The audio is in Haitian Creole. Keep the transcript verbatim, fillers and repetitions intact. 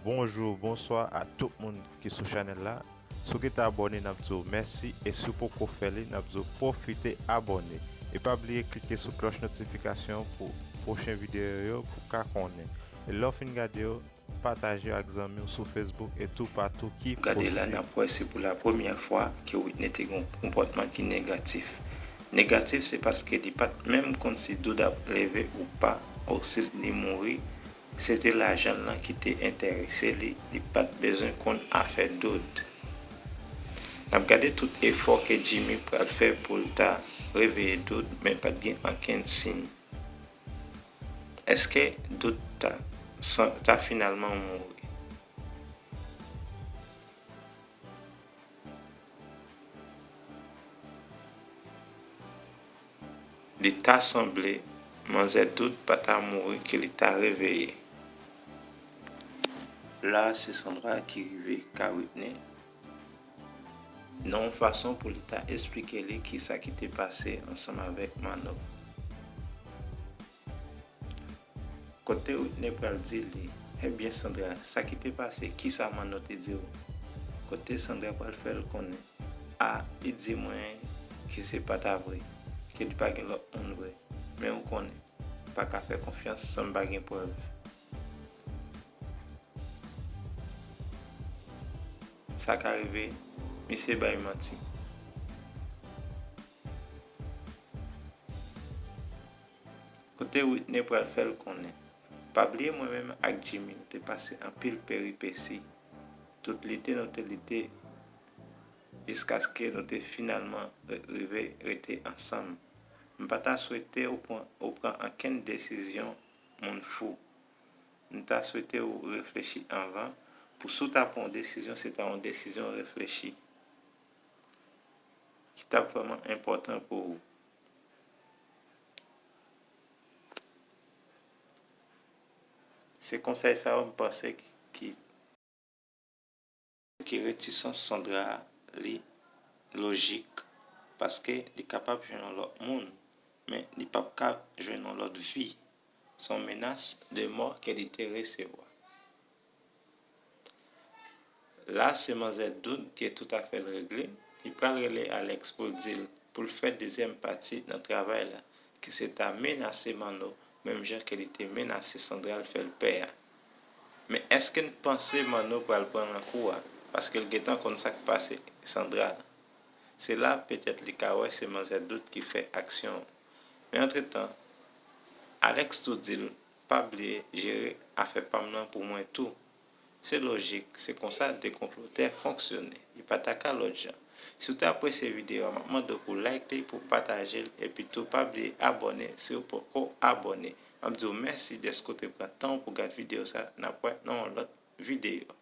Bonjou, bonswa a tout moun ki sou chanèl la. Si w gentan abòne, n ap di w mèsi, e si w poko fè li, n ap di w pwofite abòne. E pa bliye klike sou klòch notifikasyon pou pwochen videyo yo pou w ka konnen. E lè w fin gade yo, pataje yo ak zanmi w sou Facebook e toupatou ki posib. Gade la, n ap wè se pou la premyè fwa ke Whitney te gen yon konpòtman ki negatif. Negatif se paske li pa t menm konn si Dood ap leve ou pa, ou si li mouri, se te lajan l lan ki te enterese li, li pa t bezwen konn afè Dood. N ap gade tout efò ke Jimmy pral fè pou l ta reveye Dood, men pa t gen okenn siy. Èske Dood ta, san, ta finalman mouri? Li ta sanble manzè Dood pa ta mouri, ke li ta reveye. La, se Sandra ki rive ka Whitney nan yon fason pou li ta esplike li kisa ki te pase ansanm avèk Manno. Kote Whitney pral di li, "Ebyen Sandra, sa ki te pase, kisa Manno te di w?" Kote Sandra pral fè l konnen, "A, li di mwen ke se pa ta vre, ke li pa gen lòt moun vre. Men ou konnen, m pa ka fè konfyans san m pa gen prèv." Sa ka rive, misye bay manti. Kote Whitney pral fè l konnen, "Pa bliye mwen menm ak Jimmy, nou te pase anpil peripesi. Tout lite nou te lite jiskaske nou te finalman re-, rive rete ansanm. M pa ta swete ou pran, ou pran okenn desizyon moun fou. M ta swete ou reflechi anvan, pou si w ta pran yon desizyon, se ta yon desizyon reflechi, ki t ap vrèman enpòtan pou ou." Se konsèy sa yo m panse ki, ki, ki retisans Sandra a, li lojik, paske li kapab jwenn yon lòt moun, men li p ap ka jwenn yon lòt vi. Se yon menas de mò ke li te resevwa. La, se manzè Dood ki tout afè l regle. Li pral rele Alex pou l di l, pou l fè dezyèm pati nan travay la, ki se ta menase Manno, menm jan ke li te menase Sandra l fè l pè a. Men èske n panse Manno pral pran nan kou a, paske l gentan konn sa k pase Sandra? Se la petèt li ka wè se manzè Dood ki fè aksyon an. Men antretan, Alex tou di l, "Pa bliye jere afè pa m nan pou mwen tou." Se lojik, se konsa de konplotè fonksyone. Li pa ta ka lòt jan. Si w te apresye videyo a, m ap mande w pou like li, pou pataje l, epi tou pa bliye abòne si w poko abòne. M ap di w mèsi dèske w te pran tan w pou gad videyo sa. N ap wè nan yon lòt videyo.